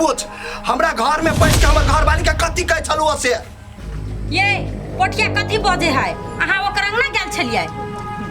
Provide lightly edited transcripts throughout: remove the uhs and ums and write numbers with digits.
पूछ हमरा घर में पैस के हमर घर वाली के कथी कहै छलू से। ये पोठिया कथी बजे है? अहाँ ओकर अंगना गेल छलियै?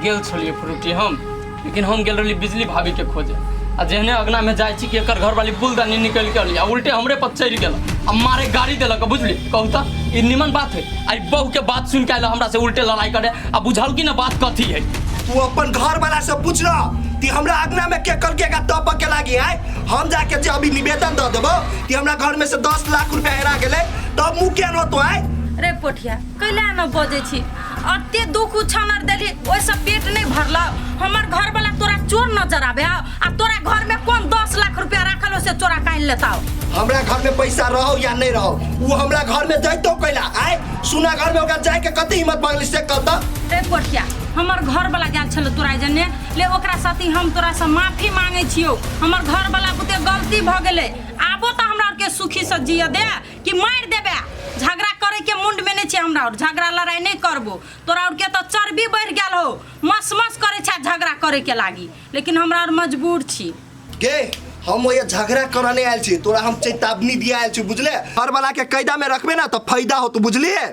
गेल छलियै फ्रूटी हम, लेकिन हम गेल रहली बिजली भाभी के खोजे आ जेहने अंगना में जाइ छी कि एकर घरवाली फूलदानी निकलि के अली आ उल्टे हमरे पर चढ़ि गेल आ मारे गाड़ी देलक। बुझली कहू तऽ ई निमन बात है? आ ई बहू के बात सुन के आयल हमरा से उल्टे लड़ाई करे आ बुझल कि ना बात कथी है। तू अपन घर वाला से पूछ ल कि हमरा अंगना में के कल के तप के लागी आए। हम जाके जे अभी निवेदन दऽ देबो कि हमरा घर में से 10 लाख रुपया हेरा गेलै तब मुँह केहन होतो आए। रे पोठिया कैला न बजै छी? अते दुख उछानर देली ओहिसँ पेट नहि भरलौ? हमर घरवाला तोरा चोर नजर आबे आ तोरा घर में कोन 10 लाख रुपया राखल हो से चोरा काइन लेताओ? हमरा घर में पैसा रहो या नहीं रहो वो हमरा घर में जैतो कैला आए? सुना घर में ओकरा जाए के कते हिम्मत मांगली से कहता। रे पोठिया हमर घरवाला गेल छल तोरा जने ले ओकरा साथी हम तोरा से माफी मांगे छियो। हमर घरवाला बुते गलती भ गेलै, आबो तऽ हमरा आर के सुखी से जिय दे कि मारि देबे। झगड़ा करे के मुंड में नहीं छे हमरा और, झगड़ा लड़ाई नहीं करबो। तोरा और के तो चर्बी बढ़ गेल हो, मस मस करे छे झगड़ा करे के लागी, लेकिन हमरा और मजबूर छी। गे हम ओए झगड़ा करने आयल छी, तोरा हम चेतावनी दिया आयल छी बुझले। घर वाला के कैदा में रखबे ना तो फायदा हो तू बुझलिए।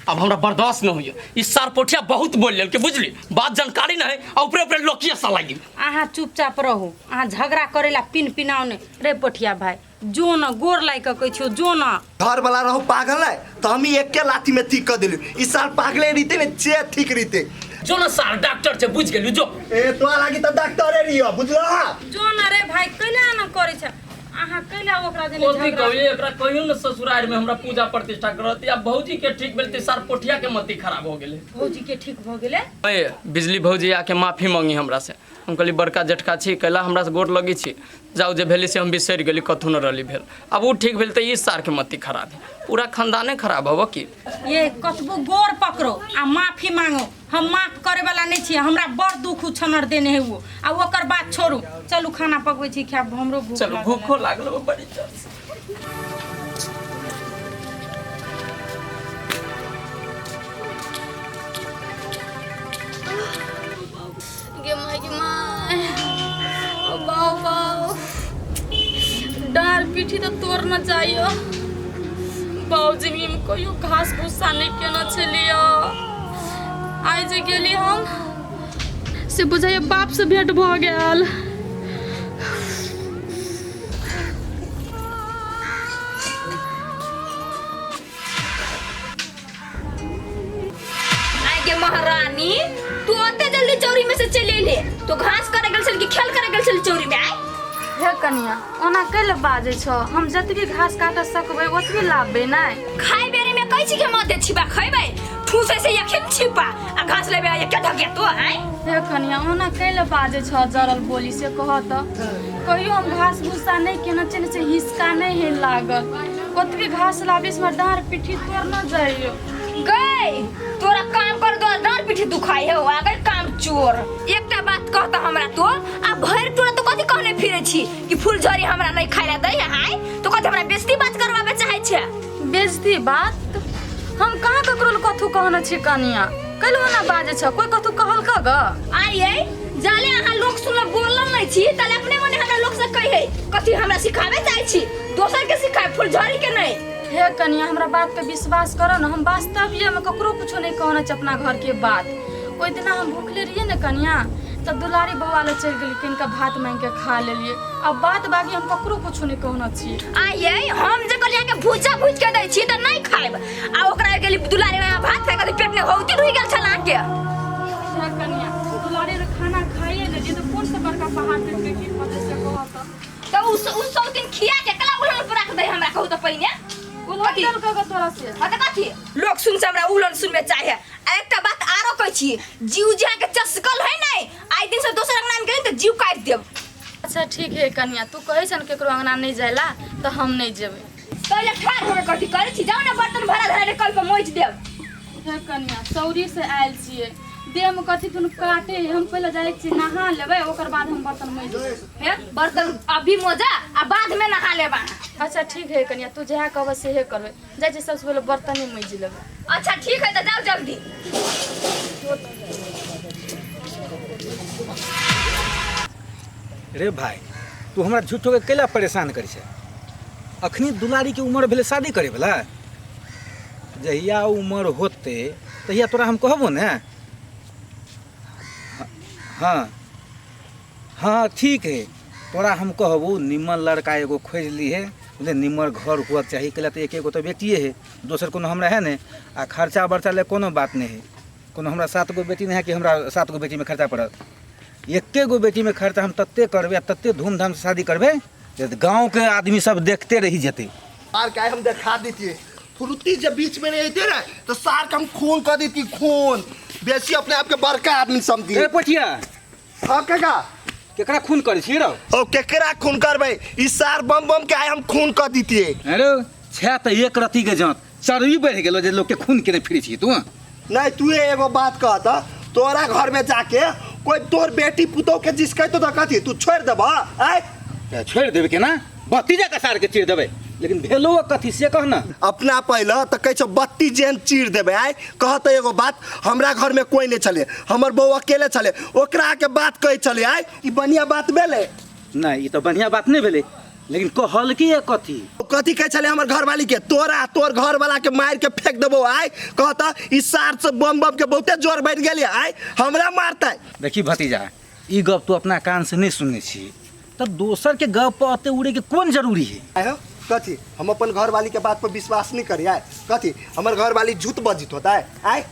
अब हमरा बर्दाश्त न होइए ई सार पोठिया बहुत बोल लेल के बुझली बात जानकारी नहीं आ ऊपरे ऊपरे लोकिया सा लागी। अहाँ चुपचाप रहू, अहाँ झगड़ा करेला पिन पिनाओ नहीं। रे पोठिया भाई जो न गोर लाग के कहै छियौ जो न। घर वाला रहू पागल है तो हम ही एक के लाठी में ठीक कर दिलु। इस साल पागले रीते ने चे ठीक रीते। जो न सार डॉक्टर छे बुझ गेलु जो। ए तोरा लागी त डॉक्टरे रियो बुझला। जो न रे भाई कैला न करै छै अहाँ कैला ओकरा जने कथी झगड़ा। कहू एकरा कहियो न ससुरार में हमरा पूजा प्रतिष्ठा करत या भौजी के ठीक भेल ते सार पोठिया के मति खराब हो गेले। भौजी के ठीक भ गेले? ए बिजली भौजी आके माफी मांगी हमरा से। हम कहली बड़का जेठका छी कैला हमरा से गोर लगी छी, जाउ जे भेली से हम बिसरि गेली कथू न रहली भेल। अब उ ठीक भेल त ई सार के मति खराब है, पूरा खानदाने खराब हब की। ये कतबो गोर पकड़ो आ माफी मांगो हम माफ करे वाला नहीं छियै, हमरा बड़ दुख उछनर देने है वो। आ ओकर बात छोड़ू, चलू खाना पकबै छी खायब, हमरो भूख चलू लागल है। भूखो लागल हो बड़ी जोर से। गे माय गे my, ओ बाऊ बाऊ डार पीठी तो तोड़ना चाहिए। बाऊ जिंदगी में कहियो घास भूसा नहीं केना छलियो, आइ जे गेली हम से बुझाइए बाप से भेंट भऽ गेल। आइ गे महारानी तू ओते जल्दी चौरी में से चलि एले, तो घास करे गेल छल कि खेल करे गेल छल चौरी में? आइ हे कनिया ओना कैले बाजै छ, हम जतबी घास काट सकबै ओतबी लाबबै नै। खाइ बेरी में कहै छी कि हम ओते छिपा खैबै, ठूसै से यखिन छिपा आ घास लेबै आ के ढके तो। आइ हे कनिया ओना कैले बाजै छ जरल बोली से कह त, कहियो हम घास भूसा नहि केने छियै, से हिसका नहि हे लागल, ओतबी घास लाबली से हमर डाँड़ पिट्ठी तोड़ न जाइयो। गई तोरा काम कर दो डाँड़ पिट्ठी दुखाई है आगे काम चोर। एकटा बात कह त हमरा तो आ भरि टोला तो कथी कहने फिरे छी कि फूलझड़ी हमरा नहीं खाइला दै है? आइ तो कथी हमरा बेइज्जती बात करवाबे चाहै छे? बेइज्जती बात हम कहाँ ककरो लए कथू कहने छी कनिया, कैलो ओना बाजै छ, कोई कथू कहलक ग? आइ ये जाले अहाँ लोक सुनल बोलल नहीं छी ताले अपने मने हमरा लोक से कहे कथी हमरा सिखाबे चाहै छी, दोसर के सिखाए फूलझड़ी के नहीं। हे कनिया हमरा बात पे विश्वास करो न, हम वास्तविक में ककरो कुछो नहीं कहने छी अपना घर के बात। ओहि दिना हम भूखले रहिए ने कनिया, तब दुलारी बौआ लग चलि गेली किनका भात मांगि के खा लेलिए, अब बात बाकी हम ककरो कुछो नहीं कहने छी। आइ ये हम जे कहलियै के भूजा भूज के दै छी त नहीं खाइब आ ओकरा गेली दुलारी में भात खाइ के पेट में हौती रुइ गेल छल अहाँ के। हे कनिया दुलारी रे खाना खाइए लेलिए त कोन से बड़का पहाड़ टूट के गिर पड़तै से कहऽ त। त उ सौ दिन खिया के कला उलन पर रख दे हमरा कहू त पहिने। उलन देलकै ग तोरा से? हां त कथी लोक सुन से हमरा उलन सुनबे चाहे। आ एकटा बात आरो कहै छी, जीव जे अहाँके चसकल है नै आइ दिन से दोसर अंगना में गेली त जीव काटि देब। अच्छा ठीक है कनिया, तू कहै छन केकरो अंगना नहीं जाइला त हम नहीं जेबै। पहिले ठाढ़ होके कथी करै छी, जाउ ने बर्तन भरा धरा के कल पर मोजि देब। हे कनिया सौरी से आयल छियै, देह में कथी दुनू काटे है, हम पहिले जाइ छी नहा लेबै ओकर बाद हम बर्तन मोजि देबै। हे बर्तन अभी मोजा आ बाद में नहा लेबा। अच्छा ठीक है कनिया, तू जएह कहबै सेहे करबै, जाइ छी सबसे पहिले बर्तने मोजि लेबै। अच्छा ठीक है त जाउ जल्दी। रे भाई तू हमरा झूठो के कैला परेशान करै छै? अखनी दुलारीके उमर भेलै शादी करैवला। जहिया उमर होतै तहिया तोरा हम कहबो ने। हाँ हाँ ठीक है, तोरा हम कहबो निमन लड़का एगो खोजि लीहे, बुझलियै, निमन घर हुअके चाही, कैला तऽ एके गो तऽ बेटिए है, दोसर कोनो हमरा है नहि। आ खर्चा बर्चा लए कोनो बात नहि है, कोनो हमरा 7 गो बेटी नहि है कि हमरा 7 गो बेटीमे खर्चा पड़त। एके गो बेटीमे खर्चा हम तते करबै आ तते धूमधामसँ शादी करबै जे गाँवके आदमी सब देखते रहि जेतै। सार के हम देखा देतियै, फ्रूटी जे बीच में नहीं अइते ने तो सार के हम खून कर देती, खून। बेसी अपने आप के बड़का आदमी समझिए। ए पोठिया। हाँ काका। केकरा खून करै छी रौ? ओ केकरा खून करबै, ई सार बम बम के आइ हम खून कर देतियै। अरे छे तऽ एक रत्ती के जाँत चर्बी बढ़ि गेलो जे लोक के खून केने फिरै छी तू। नहीं तू एगो बात कह त, तोरा घर में जाके कोई तोर बेटी पुतोह के जिसकै तो कथी तू छोड़ देबह? आय तऽ छोड़ि देबै केना, भतीजा के सार के चीर देबै, लेकिन भेलो कथी से कह ना। अपना पहले तऽ कहै छौ बत्ती जेहन चीर देबै। आय कह तऽ एगो बात, हमरा घर में कोई नहीं छलै, हमर बहू अकेले छलै, ओकरा के बात कहै छलै। आय ई बढ़िया बात भेलै? नहीं, ई तऽ बढ़िया बात नहीं भेलै, लेकिन कहल की है कथी? कथी कहै छलै हमर घरवाली के, तोरा तोर घरवाला के मार के फेंक देबो। आय कह तऽ ई सार से बम बम के बहुते जोर बढ़ि गेलै, आय हमरा मारतै। देखी भतीजा, ई गप तू अपना कान से नहीं सुनने छी तऽ दोसर के गप पर अते उड़े के कोन जरूरी है? आय हो कथी हम अपन घरवाली के बात पर विश्वास नहीं करी? आय कथी हमर घरवाली झूठ बजित होता है? आय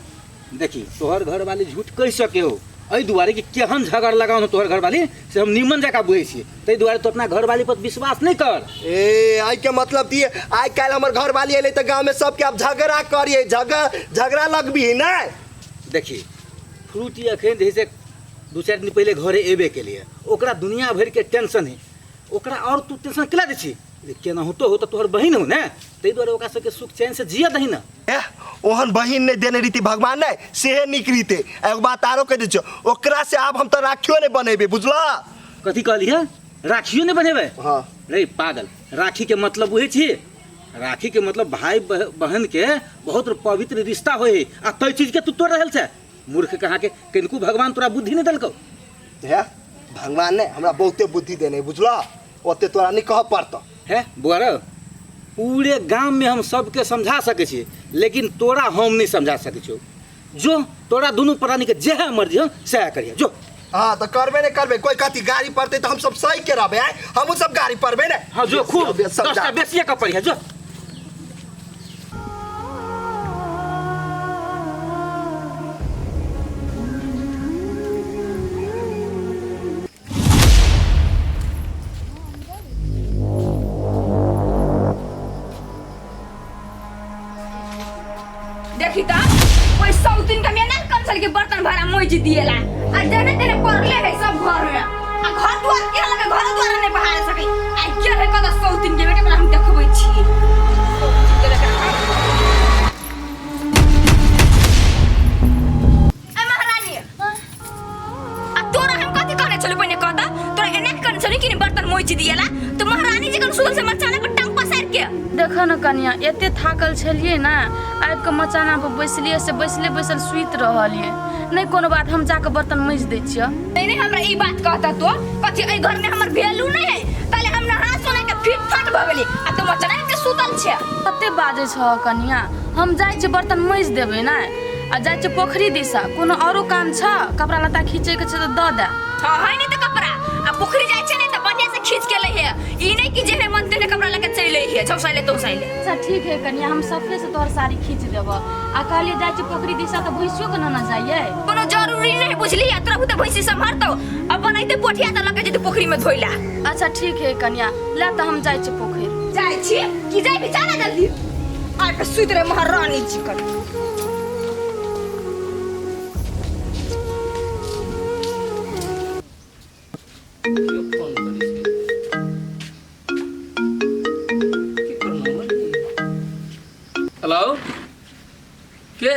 देखी तोहर घरवाली झूठ कहि सके हो, एहि दुआरे कि केहन झगड़ लगाओ तोहर घरवाली से हम निमन जकाँ बुझै छियै, ताहि दुआरे तू अपना घरवाली पर विश्वास नहीं कर। ए आई के मतलब दिए आइ काल्हि हमर घरवाली एलै तऽ गाँव में सबके आब झगड़ा करियै, झगड़ा लगबी ने। देखी फ्रूटी अखन जे से 2-4 दिन पहिले घरे एबे के लिए ओकरा दुनिया भरि के टेंशन है, ओकरा और तू टेंशन केला दै छी? केनाहुतो हो तऽ तोहर बहिन हो ने, ताहि दुआरे ओकरा सबके सुख चैन से जियऽ दही ने। एह ओहन बहिन नहीं देने रीति भगवान नहीं सेहे निक रीते। एगो बात आरो कह दै छियौ, ओकरा से आब हम तऽ राखियो नहीं बनेबै, बुझलह? कथी कहलियै? राखियो नहीं बनेबै? हाँ। रे पागल, राखी के मतलब वही छी, राखी के मतलब भाई बहन के बहुत पवित्र रिश्ता होय, आ तै चीज के तू तोड़ रहल छै मूर्ख कहाँ के, किनको भगवान तोरा बुद्धि नहीं देलकौ। हे भगवान ने हमरा बहुते बुद्धि देने, बुझलह? ओते तोरा नहीं कह पड़तौ। हे बुआ रौ, पूरे गाम में हम सबके समझा सकै छी, लेकिन तोरा हम नहीं समझा सकै छियौ। जो तोरा दुनू प्राणी के जेहे मर्जी हो सएह करिहे, जो। हाँ तो करबे नहीं करबे, कोई कथी गाड़ी पड़ते तो हम सब सही के रहबे, आय हमहूँ सब गाड़ी पड़बे ने। हाँ जो खूब बेसी 10टा समझा। बेसिए के पड़िहे, जो। देखी त कोई सौतीन के मेना कंसल के बर्तन भरा मोइज दिएला आ जने तेने पड़ले है सब घर में, आ घर द्वार के लगे घर द्वार नहीं बहार सके। आ के है कत सौतीन के बेटे हम देखबै छी। ए महारानी, आ तोरा हम कथि कहने छलु पहिने कहता? तोरा एना कहने छलु कि बर्तन मोइज दिएला तो महारानी जी कन सुतल से मचाना पर टांग पसार के। देख न कनिया, एते थाकल छलियै ने, आबि कऽ मचाना पर बैसलियै से बैसले बैसल सुति रहलियै। नहि कोनो बात, हम जाकऽ बर्तन माजि दै छियै। नहीं नहीं हमरा ई बात कहता तो कथि एहि घर में हमर वैल्यू नहीं है, ताले हम नहा सोना के फिट फाट भऽ गेली आ तो मचाना के सुतल छै। कते बाजै छह कनिया, हम जाइ छियै बर्तन माजि देबै ने, आ जाइ छियै पोखरि दिशा, कोनो औरो काम छ? कपड़ा लत्ता खींचे के छै तऽ दऽ दे। हाँ है नहीं तो कपड़ा आ पोखरि जाइ छै ने तऽ बढ़िया से खींच के लइहे, ई नहीं कि जेहे मन तेने कपड़ा लके चलि लइहे झौसाइले तौसाइले। अच्छा ठीक है कनिया, हम सफे से तोहर साड़ी खींच देबऽ। आ कहलियै जाइ छियै पोखरि दिशा तऽ भैंसियो के नेने जाइयै। कोनो जरूरी नहीं बुझली, आ तोरा बुते भैंसी सम्हारतौ, अपन अइते पोठिया तऽ लके जेतै पोखरि में धोइला। अच्छा ठीक है कनिया, ले तऽ हम जाइ छियै पोखरि। जाइ छी कि जाइ भी जा ना जल्दी, आ के सुति रहे महारानी जी कर। हेलो के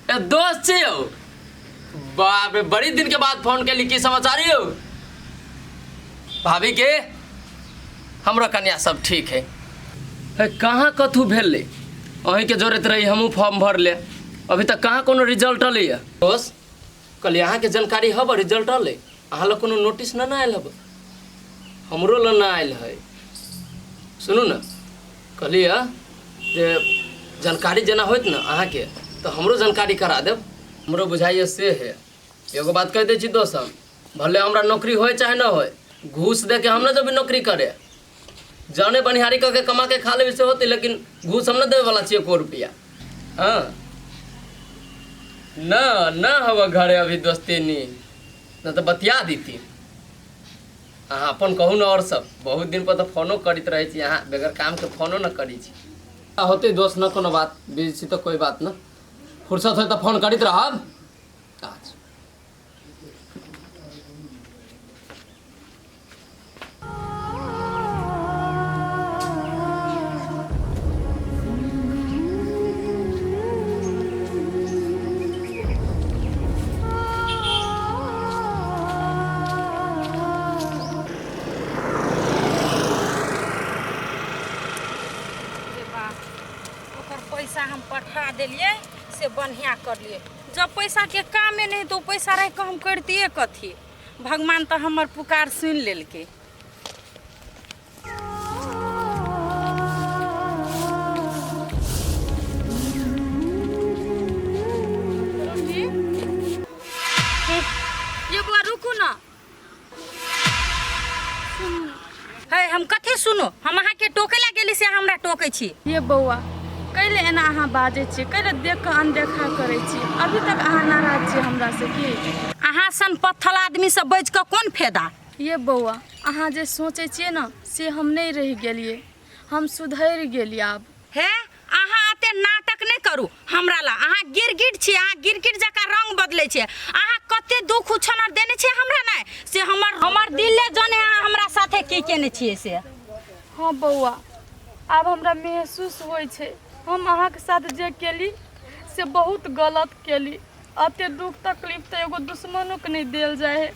ए दोस्त छी यौ? बाप रे, बड़ी दिन के बाद फोन केली, की समाचार यौ? भाभी के हमरो कन्या सब ठीक है। हे कहाँ कथू भेलै? अहीं के जोड़ैत रही हमहूँ फॉर्म भरले, अभी तक कहाँ कोनो रिजल्ट अलै है? दोस्त कहलियै अहाँके जानकारी हब रिजल्ट अलै, अहाँ लग कोनो नोटिस न आयल हब? हमरो लग न आयल है। सुनू ने कहलियै जे जानकारी जेना होइत ने अहाँके तऽ हमरो जानकारी करा देब हमरो बुझाइए से है एगो बात कहि दै छी दोस्त हम भले हमरा नौकरी होय चाहे न होय घूस दे के हम न जेबै नौकरी करे जाने बनिहारी कऽ के कमा के खा लेबै से होतै लेकिन घूस हम न देबै वाला छियै एको रुपया हाँ न न हव घरे अभी दोस्ती नी न तऽ बतिया दीती अहाँ अपन कहू ने आओर सब बहुत दिन पर तऽ फोनो करैत रहै छी अहाँ बगैर कामके फोनो न करै छी आ होतै दोस्त न कोनो बात बिजी छी तऽ कोइ बात न फुर्सत होय तऽ फोन करैत रहब अच्छा रे बा, ओकर पैसा हम पठा देलियै से बढ़िआँ करलियै जब पैसाके कामे नहि तऽ ओ पैसा राखि कऽ हम करितियै कथी भगवान तऽ हमर पुकार सुनि लेलकै ये बुआ रुकू ना है हम कथी सुनू हम अहाँके टोके ला गेली से हमरा टोकै छी ये बौआ कैले एना अहाँ बाजै छियै कैले देख कऽ अनदेखा करै छी अभी तक अहाँ नाराज छियै हमरा से की अहाँ सन पत्थल आदमी से बचि कऽ कोन फायदा ये बौआ अहाँ जे सोचै छियै ने से हम नहि रहि गेलियै हम सुधरि गेलियै आब हे अहाँ एते नाटक नहि करू हमरा ला अहाँ गिरगिट छी अहाँ गिरगिट जकाँ रंग बदलै छियै अहाँ कते दुख उछन देने छियै हमरा नहि से हमर हमर दिल ले जाने अहाँ हमरा साथे की केने छियै से हँ बौआ आब हमरा महसूस होइ छै हम अहाँके साथ जे केली से बहुत गलत केली एते दुख तकलीफ तऽ एगो दुश्मनोके नहि देल जाइ हइ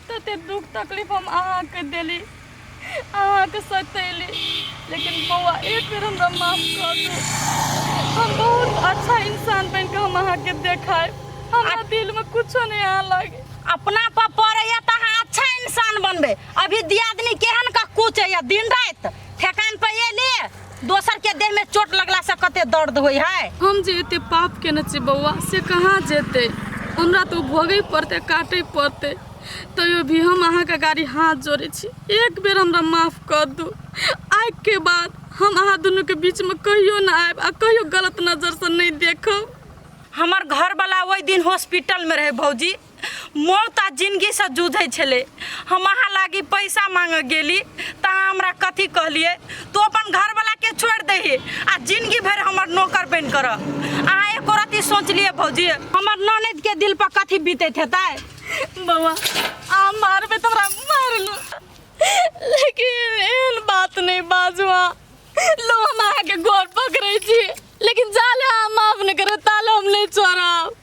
तते दुख तकलीफ हम अहाँके देली अहाँके सतैली लेकिन बौआ एक बेर हमरा माफ कऽ दू हम बहुत अच्छा इंसान बनि कऽ हम अहाँके देखायब हमरा दिलमे कुछो नहि अहाँ लागे अपना पर पड़ैया तऽ अहाँ अच्छा इंसान बनबै अभी दियादनी केहन का कुचैया दिन राति ठेकान पर एली दोसर के देह में चोट लगला से कते दर्द होइ है हम जे एते पाप केने छी बौआ से कहाँ जेतै हमरा तऽ ओ भोगै पड़तै काटै पड़तै तैयो भी हम अहाँके गाड़ी हाथ जोड़ै छी एक बेर हमरा माफ कऽ दू आइके बाद हम अहाँ दुनूके बीचमे कहियो नहि आयब आ कहियो गलत नजरसँ नहि देखब हमर घरवला ओहि दिन हॉस्पिटलमे रहै भौजी मौत आ जिनगीसँ जूझै छलै हम अहाँ लागी पैसा मांगऽ गेली तऽ अहाँ हमरा कथी कहलियै तू अपन घरवलाके छोड़ि दही आ जिनगी भरि हमर नौकर बनि कऽ रह अहाँ एको रत्ती सोचलियै भौजी हमर ननदिके दिल पर कथी बीतैत हेतै बौआ अहाँ मारबै तऽ हमरा मारलू लेकिन एहन बात नहि बाजू अहाँ लो हम अहाँके गोर पकड़ै छी लेकिन जाले अहाँ माफ नहि करब ताले हम नहि छोड़ब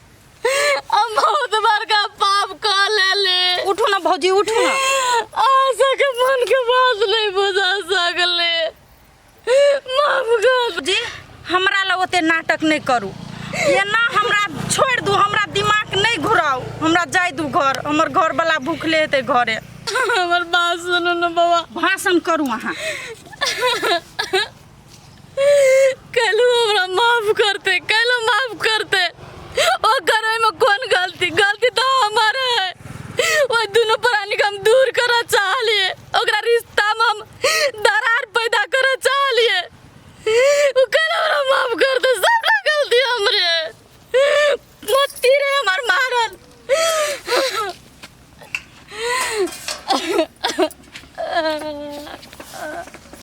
हम बहुत बड़का पाप कऽ लेली उठू ना भौजी उठू ना अहाँ सबके मन के बात नहीं बुझा सकले माफ कर जी हमरा लग ओते नाटक नहीं करू एना हमरा छोड़ दू हमरा दिमाग नहीं घुराउ हमरा जाय दू घर हमर घर वाला भूखले हेतै घरे हमर बात सुनू ने बाबा भाषण करू अहाँ कहलू हमरा माफ करते कहलू माफ करते ओकर ओहिमे कोन गलती गलती तऽ हमर है ओहि दुनू प्राणी के हम दूर करऽ चाहलियै ओकरा रिश्तामे हम